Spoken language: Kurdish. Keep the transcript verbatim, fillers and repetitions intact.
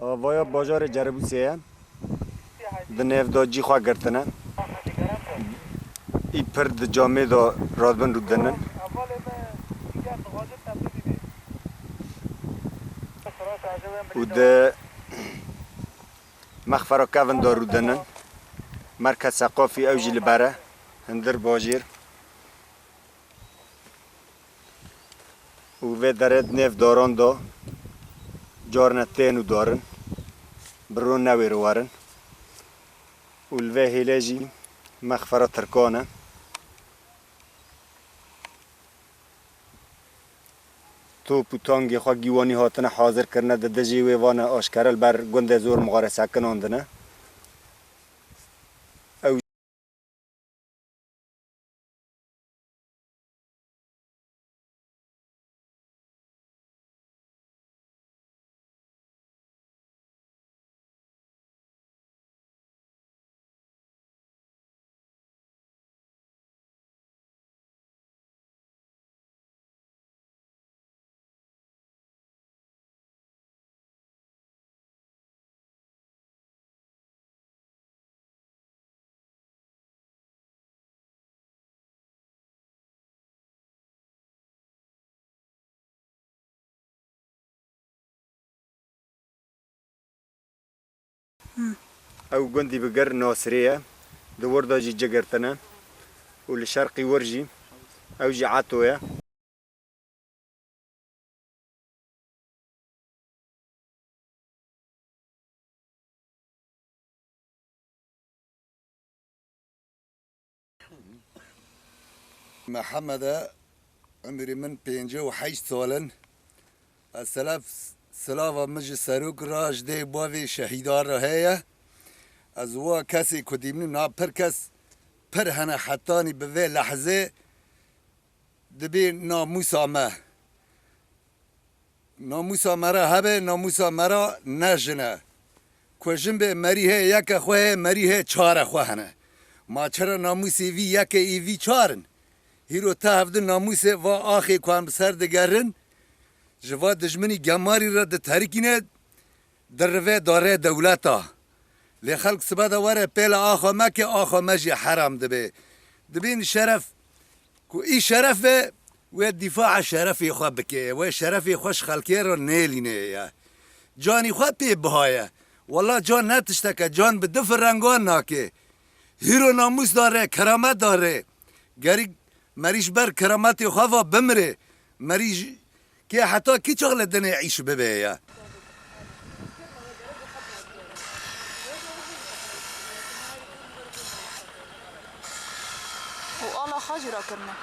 Avaya bajarê Ceribûsê ye. Di nêv de cî xwe girtine. Î pir di camê de radibin rûdinin. Û di mexfera kevin de rûdinin. Merkez seqafî ew jî li ber e. Hundir bajêr. Û vê derê di nêv daran de carine tên û darin, bi ro newêre werin. Û li vê hêlê jî mexfera Tirkan e. Top û tangê xwe gîwanî hatine hazir kirine, di dijî wê vane aşkere li ber gundê Zor Mixare sekinandine. Ew Ew gundî bi ger Nasirê ye, di wir de jî ci girtine û li şerqî wir jî ew jî Eto ye. Mihemed e, umrê min pêncî û heşt sal in. Ez selef silava min ji serok re, ji dê bavê şehîdan re heye. Ez wa kesê ku dîmnim na pir kes pir hene hetanî bi vê lehzê dibê namûsa me. Namûsa me re hebe, namûsa me re ne jin e. Ku jin bê merî hê yeke xwe hê, merî hê çare xwe hene. Ma çira namûsê vî yeke ê vî çar in? Hîro te hevdin namûsê va axê ku em bi ser digerin, ji va dijminî gemarî re diterikîne, di rivê darê dewleta. Lê xelk sibe de were pêle axa me ke axa me jî heram dibe. Dibên şeref ku î şeref e, wê dîfaa şerefê xwe bike. Wê şerefê xwe ji xelkê re nêlîne ye. Canî xwe pê biha ye. Wela can ne tişteke, can bi du firengan nake. Hîro namûs dare, keramet dare. Gerî merî ji ber kerametê xwe ve bimire. Merî ji Kê heta kî çax li dinê îş bibe ye? û ala xwe jî rakirine.